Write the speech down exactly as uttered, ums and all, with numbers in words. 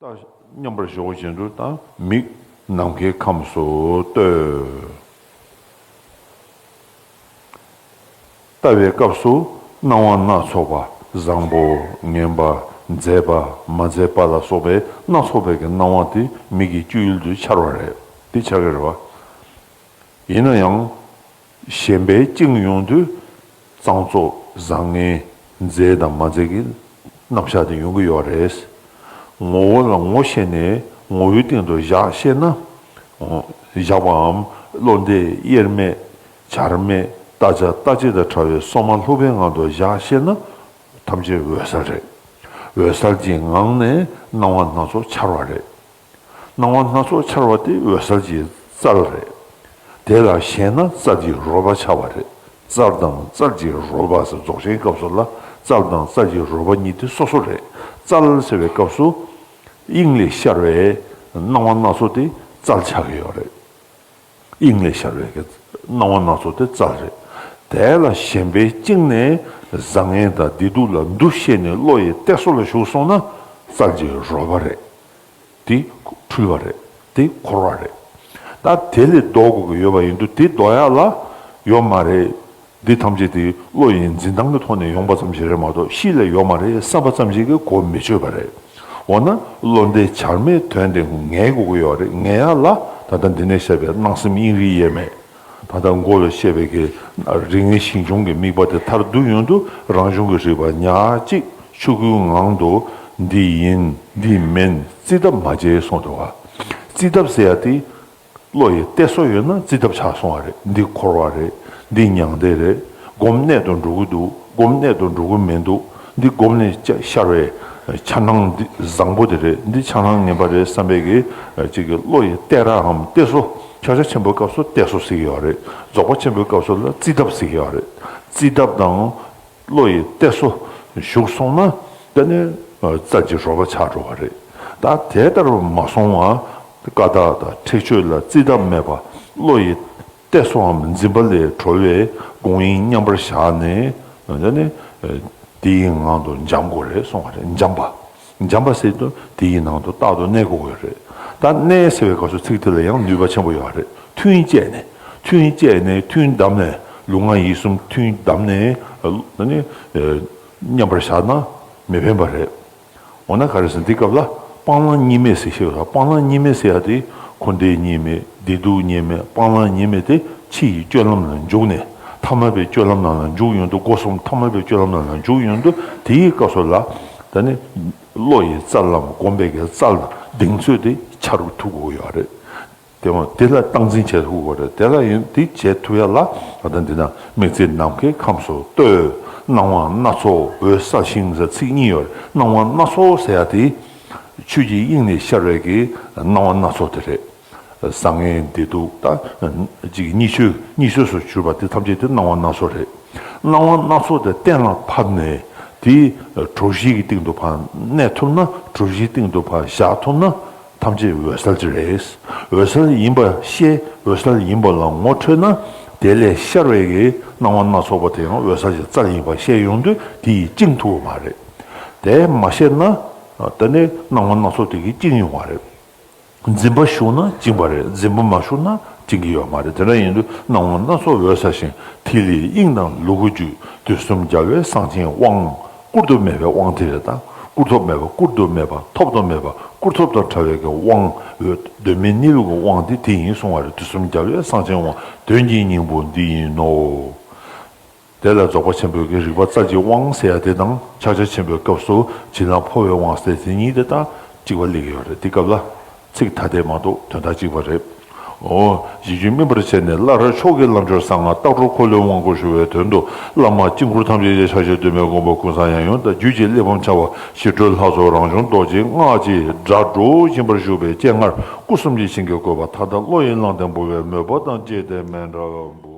ད་མཉམ་པར་ཞོག་བཞིན་དུ་ད་མིག་ནམ་མཁའི་ཁམས་སུ་ལྟོས། ལྟ་བའི་སྐབས་སུ་སྣང་བ་སྣ་ཚོགས་པ། བཟང་པོ་ངན་པ་མཛེས་པ་མ་མཛེས་པ་ལ་སོགས་པའི་སྣ་ཚོགས་པའི་གི་སྣང་བ་དེ་མིག་གི་སྤྱོད་ཡུལ་དུ་འཆར་བ་རེད། དེ་འཆར་གི་རེད་བ། ཡིན་ན་ཡང་། ཞེན་པས་བཅིངས་ཡོང་དུས་གཙང་བཙོག་བཟང་ངན་མཛེས་དང་མ་མཛེས་ཀྱི་རྣམ་གཞག་དེ་ཡོང་གི་ཡོད་རེད། ངོ་བོ་ལ་ངོ་ཤེས་ནས་ངོ་བོའི་སྟེང་དུ་བཞག་ཤེས་ན། བཞག་པའམ་བློ་འདས་དབྱེར་མེད་བྱར་མེད་བརྟག་བྱ་ལྟ་བྱེད་དང་བྲལ་བའི་སོ་མ་ལྷུག་པའི་ངང་དུ་བཞག་ཤེས་ན་ཐམས་ཅད་འོད་གསལ་རེད། འོད་གསལ་གྱི་ངང་ནས་སྣང་བ་སྣ་ཚོགས་འཆར་བ་རེད། སྣང་བ་སྣ་ཚོགས་འཆར་བ་དེ་འོད་གསལ་གྱི་རྩལ་རེད། དེ་ལ་ཞེན་ན་རྩལ་གྱི་རོལ་པ་འཆར་བ་རེད། རྩལ་དང་རྩལ་གྱི་རོལ་པ་ཟེར་རྫོགས་ཆེན་སྐབས་སུ་ལ་རྩལ་དང་རྩལ་གྱི་རོལ་པ་གཉིས་དེ་སོ་སོ་རེད། རྩལ་ཟེར་བའི་སྐབས་སུ་དབྱིངས་ལས་ཤར་བའི་སྣང་བ་སྣ་ཚོགས་དེ་རྩལ་ཆགས་ཀྱི་ཡོད་རེད། དབྱིངས་ལས་ཤར་བའི་གི་སྣང་བ་སྣ་ཚོགས་དེ་རྩལ་རེད། དེ་ལ་ཞེན་པས་བཅིངས་ནས་བཟང་ངན་དང་བདེ་སྡུག་ལ་འདུ་ཤེས་ནས་བློ་ཡི་གཏད་སོ་ལ་ཞུགས་སོང་ན་རྩལ་གྱི་རོལ་པ་རེད། དེ་འཁྲུལ་བ་རེད། དེ་འཁོར་བ་རེད། ད་དེ་ལས་ལྡོག་དགོས་ཀྱི་ཡོད་པ་ཡིན་དུས་དེ་ལྡོག་ཡག་ལ་ཡོད་མ་རེད། འདི་ཐམས་ཅད་དེ་བློ་ཡི་འཛིན་སྟངས་ཀྱི་ཐོག་ནས་ཡོང་པ་ཙམ་ཞིག་རེད་མ་གཏོགས་གཤིས་ལ་ཡོད་མ་རེད་བསམ་པ་ཙམ་ཞིག་གིས་གོ་མི་ཆོད་པ་རེད། འོ་ན་བློ་འདས་བྱར་མེད་དོན་དེ་ངེས་དགོས་ཀྱི་ཡོད་རེད། ངེས་ཡག་ལ་ད་ལྟ་འདི་ནས་བཤད་པའི་སྣང་སེམས་དབྱིངས་རིག་དབྱེར་མེད། ད་ལྟ་མགོ་ལ་བཤད་པའི་གི་རིགས་ངེས་ཤིང་བྱུང་གི་དམིགས་པ་དེ་མཐར་བསྡུ་ཡོང་དུས་རང་བྱུང་གི་རིག་པ་ཉག་གཅིག་ཆོས་སྐུའི་ངང་དུ་འདི་ཡིན་འདི་མིན་རྩིས་གདབ་མ་བྱེད་གསུངས་འདུག་བ། རྩིས་གདབ་ཟེར་ཡ་དེ། བློ་ཡི་གཏད་སོ་ཡོད་ན་རྩིས་གདབ་ཆགས་སོང་བ་རེད། འདི་འཁོར་བ་རེད། འདི་མྱང་འདས་རེད། སྒོམ་གནད་དུ་འགྲོ་གི་འདུག་སྒོམ་གནད་དུ་འགྲོ་གི་མི་འདུག་འདི་སྒོམ་ནས་ཤར་བའི་འཆར་སྣང་འདི་བཟང་པོ་དེ་རེད། འདི་འཆར་སྣང་ངན་པ་རེད་བསམ་པའི་གི་ཅིག་གི་བློ་ཡི་གཏད་རའམ་གཏད་སོ། ཕྱག་རྒྱ་ཆེན་པོའི་སྐབས་སུ་གཏད་སོ་ཟེར་གི་ཡོད་རེད། རྫོགས་པ་ཆེན་པོའི་སྐབས་སུ་ལ་རྩིས་གདབ་ཟེར་གི་ཡོད་རེད། རྩིས་གདབ་དང་བློ་ཡི་གཏད་སོ་ཞུགས་སོང་ན་དེ་ནི་རྩལ་གྱི་རོལ་པ་ཆགས་འགྲོ་བ་རེད། ད་དེ་ལྟར་མ་སོང་བ། ཀ་དག་དང་ཁྲེགས་ཆོད་ལ་རྩིས་གདབ་མེད་པ། བློ་ཡི་གཏད་སོའམ་འཛིན་པ་ལས་གྲོལ་བའི་དགོངས་དབྱིངས་མཉམ་པར་བཞག་ནས། དེ་ནི་དེའི་ངང་དུ་འབྱམས་དགོས་རེད་གསུངས་པ་རེད། འབྱམས་པ། འབྱམས་པ་ཟེར་དུས་དེའི་ནང་དུ་རྟག་ཏུ་གནས་དགོས་ཀྱི་རེད། ད་གནས་ཟེར་བའི་སྐབས་སུ་ཚིག་དེ་ལ་ཡང་ནུས་པ་ཆེན་པོ་ཡོད་རེད། ཐུན་བཅད་ནས། ཐུན་བཅད་ནས་ཐུན་བསྡམས་ནས་ལུས་ངག་ཡིད་གསུམ་ཐུན་བསྡམས་ནས། ཨ་ནི། མཉམ་པར་བཞག་ན་མི་ཕན་པ་རེད། འོ་ན་ག་རེ་ཟེར་འདི་སྐབས་ལ་སྤང་བླང་གཉིས་མེད་ཟེར་ཤེས་དགོས། སྤང་བླང་གཉིས་མེད་ཟེར་ཡ་དེ་འཁོར་འདས་གཉིས་མེད་བདེ་སྡུག་གཉིས་མེད་སྤང་བླང་གཉིས་མེད་དེ་ཕྱི་ཡི་སྤྱོད་ལམ་ལ་འཇུག་ནས་ཐ་མལ་པའི་སྤྱོད་ལམ་ནང་ལ་འཇུག་ཡོང་དུས་སྒོ་གསུམ་ཐ་མལ་པའི་སྤྱོད་ལམ་ནང་ལ་འཇུག་ཡོང་དུས་དེའི་སྐབས་སུ་ལ་ད་ནི་བློ་ཡི་རྩལ་ལམ་སྒོམ་པའི་གི་རྩལ་གདེང་ཚོད་དེ་ཆགས་རུ་ཐུག་དགོས་ཡོད་རེད། དེ་མ་དེ་ལ་སྟངས་འཛིན་བྱེད་ཐུབ་དགོས་རེད། དེ་ལ་ཡིན་དེ་བྱེད་ཐུབ་ཡ་ལ་ད་ལྟ་འདི་ན་དམིགས་བརྩེ་ནམ་མཁའི་ཁམས་སུ་ལྟོས། སྣང་བ་སྣ་ཚོགས་འོད་གསལ་ཞིང་ཟེར་ཚིག་གཉིས་ཡོད་རེད། སྣང་བ་སྣ་ཚོགས་ཟེར་ཡ་དེ་ཆོས་ཀྱི་དབྱིངས་ནས་ཤར་བའི་གི་སྣང་བ་སྣ་ཚོགས་དེ་རེད། བཟང་ངན་བདེ་སྡུག་ད་ཅིག་གཉིས་ཆོས་གཉིས་ཆོས་སུ་གྱུར་པ་དེ་ཐམས་ཅད་དེ་སྣང་བ་སྣ་ཚོགས་རེད། སྣང་བ་སྣ་ཚོགས་དེ་གཏན་ལ་ཕབ་ནས་དེ་གྲུ་བཞི་གི་སྟེང་དུ་ཕར་གནས་ཐུབ་ན་གྲུ་བཞིའི་སྟེང་དུ་ཕར་བཞག་ཐུབ་ན། ཐམས་ཅད་འོད་གསལ་གྱི་རེད། འོད་གསལ་ཡིན་པ་ཤེས། འོད་གསལ་ཡིན་པ་ལ་ངོ་འཕྲོད་ན་དེ་ལས་ཤར་བའི་གི་སྣང་བ་སྣ་ཚོགས་པ་དེ་ཡང་འོད་གསལ་གྱི་རྩལ་ཡིན་པ་ཤེས་ཡོང་དུས་དེ་ཡིས་བཅིངས་ཐུབ་པ་མ་རེད། དེ་མ་ཤེས་ན་དེ་ནི་སྣང་བ་སྣ་ཚོགས་དེ་གིས་བཅིངས་ཡོང་བ་རེད། འཛིན་པ་ཞུགས་ན་བཅིངས་པ་རེད། འཛིན་པ་མ་ཞུགས་ན་བཅིངས་ཀྱི་ཡོད་མ་རེད། དེ་འདྲ་ཡིན་དུས་སྣང་བ་སྣ་ཚོགས་འོད་གསལ་ཞིང་ཐིག་ལེ་དབྱིངས་དང་ལུ་གུ་རྒྱུད་དུས་གསུམ་རྒྱལ་བའི་གསང་ཆེན་དབང་། བསྐུར་དུ་མེད་པའི་དབང་དེ་རེད་ད། བསྐུར་ཐོབ་མེད་པ་བསྐུར་དུ་མེད་པ་ཐོབ་ཏུ་མེད་པ་བསྐུར་ཐོབ་དང་བྲལ་བའི་གི་དབང་། འོད་གདོད་མའི་གནས་ལུགས་ཀྱི་དབང་དེ་དེ་ཡིན་གསུང་བ་རེད། དུས་གསུམ་རྒྱལ་བའི་གསང་ཆེན་དབང་། དོན་གྱི་སྙིང་པོ་འདི་ཡིན་ནོ། དེ་ལ་རྫོགས་པ་ཆེན་པོའི་གི་རིག་པ་རྩལ་གྱི་དབང་ཟེར་ཡ་དེ་དང་ཕྱག་རྒྱ་ཆེན་པོའི་སྐབས་སུ་བྱིན་རླབས་འཕོ་བའི་དབང་ཟེར་དེ་གཉིས་དེ་དང་གཅིག་པ་སླེབས་ཀྱི་ཡོད་རེད། དེ་སྐབས་ལ། ཚིག་ཐ་དད་མ་གཏོགས་དོན་དག་གཅིག་པ་རེད། འོ། གཞི་རྒྱུད་སྨིན་པར་བྱས་ནས་སླར་མཆོག་གི་ལམ་སྦྱོར་གསང་སྔགས་རྟག་གྲོལ་འཁོར་ལོའི་དབང་བསྐུར་ཞུ་བའི་དོན་དུ་བླ་མ་དཀྱིལ་འཁོར་ཐམས་ཅད་ཀྱི་ཕྱག་བཞེས་སྟོད་སྨད་དགོན་པ་ཀུན་བཟང་ཡང་ཡུམ་དང་རྒྱུད་ཀྱི་གླེགས་བམ་འཆང་བ་ཞི་ཁྲོ་ལྷ་ཚོགས་རང་བྱུང་རྡོ་རྗེའི་སྔགས་ཀྱི་སྒྲ་སྒྲོག་བཞིན་པར་བཞུགས་པའི་སྤྱན་སྔར་སྐུ་གསུམ་གྱི་ཞིང་གི་བཀོད་པ་མཐའ་དག་བློ་ཡི་གླང་དར་འབུལ་བའི་མོས་པ་དང་བཅས་ཏེ་མཎྜལ་འབུལ།